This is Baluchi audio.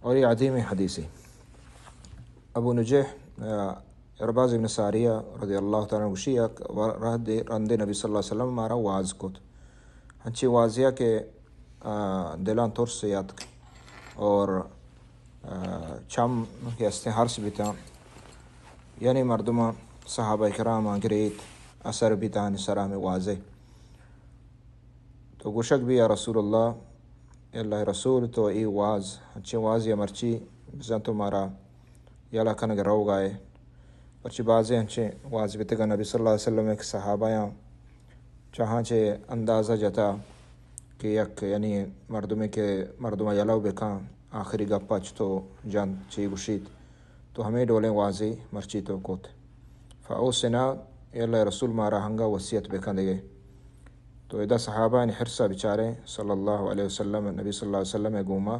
اور یہ عظیم حدیث ہے۔ ابو نجیح، آ، عرباض ابن ساریہ رضی اللہ تعالی عنہ گوشی، یک و-، رہدے، رندے نبی صلی اللہ علیہ وسلم مارا واز کت۔ ہنچی وازیا کہ، آ، دلان ترس یاتک اور، آ، چم کہ استیں ہرس بیتاں۔ یعنی مردماں، صحابہ کراماں گریت، اثر بیتاں سرا ہمے وازے۔ تو گوشگ بی، یا رسول اللہ، اے اللہ رسول، تو اے واز، انچیں وازے مرچی بزاں تو مارا یلہ کنگ روگائے۔ مرچی بازیں انچیں واز بیتگاں نبی صلی اللہ علیہ وسلم کہ صحابیاں چاہاں چہ اندازہ جتا کہ یک، یعنی مردمے کہ مردماں یلہ بکاں، آخری گپا چتو جنت، چی گوشیت، تو ہمے ڈولیں وازے مرچی تو کت۔ فاوصنا، اے اللہ رسول، مارا ہنگا وصیت بکن دگے۔ تو ادا صحابہ یعنی حرصا بچاریں صلی اللہ علیہ وسلم، نبی صلی اللہ علیہ وسلم گوما